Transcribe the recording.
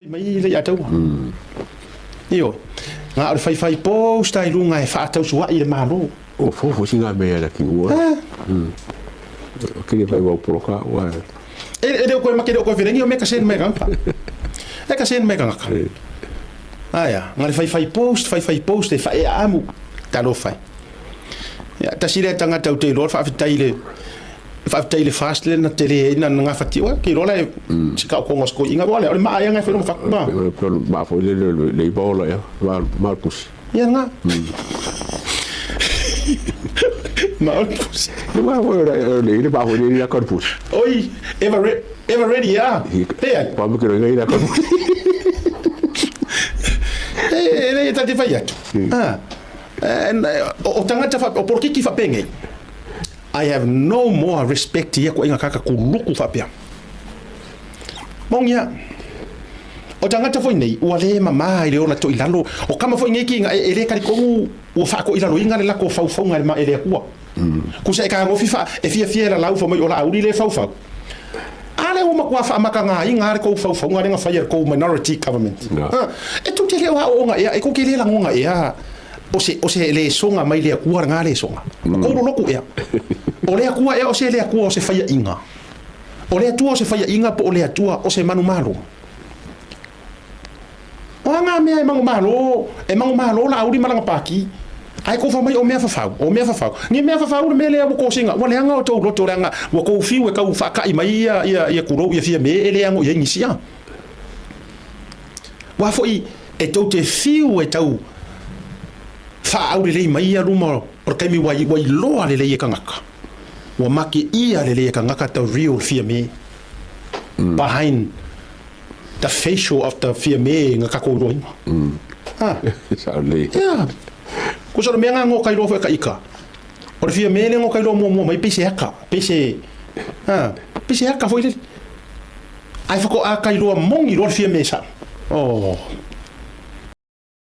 Mai le ia taua. Ioe. Nga o le faifai post ai luga e faatausuai i le Malo. O fofo si nga mea la ki ua. Kiri fai wau poloka ua. E e le koe make le koe felengi o me ka sen mai kanga. E ka sen mai kanga. Aia, nga le faifai post, faifai post e fa e amu. Talofa. Ia, tasi lea tagata ou te iloa faafetai i le faafetai i le fast lea na tele ai na gafatia oe ke iloa la e si ka konga sko inga wale o le maa ia ngai fa ma ma fo le le le iba ola ya ma ma pusi ia nga ma o pusi le ma fo le le le ma fo le la ka pusi oi ever ever ready ya pe ai pa mo ke le la ka pusi e le ta te fai atu ah o tagata o polokiki faapengei I have no more respect ia koe kaka kuluku faapea. Mongia. O tagata foi nei, ua le mamā i le ola toi lalo. O kama foi nei ki e, e le kalikongu ua whaako i lalo inga le lako whauwhaunga le ma e le akua. Kusa e ka ngofi wha, e fia fia la lau wha mai o la auri le whauwhau. A le ua makua wha maka ngā inga le kou whauwhaunga le ngā whai kou minority government. No. E tu te leo ha o nga ea, e ko ke le langonga ea. O se, o se lesoga mai le Akua lena lesoga. O kou loloku ea. O le Akua ea o se le Akua o se faiaʻiga. O le Atua o se faiaʻiga po o le Atua o se manumalo. O a ngā mea e mangomalo, e mangomalo la auli ma langa pāki. Ae kou fai mai o mea fafau, o mea fafau. Ni mea fafau le mea lea ua kosinga, ua leaga o tou loto leaga ua kou fiu e kau whaaka'i mai ia, ia, ia kulou ia fia me e le ango i ai nisi a. Ua foi e tou te fiu e tau whaau lelei mai ia luma o le taimi ua, ua iloa lelei e kangaka. Ua make ia lelei e kangaka the real Fiame behind the facial of the Fiame nga kakou iloaina. Ah. Sao lelei. Yeah. Ko sa mea nga ngo kai loa foi ka ika. O le Fiame le ngo kai loa muamua mai pei se aka, pei se ah, pei se aka foi lele. Ai whako a kai loa mongi loa le Fiame sa. Oh.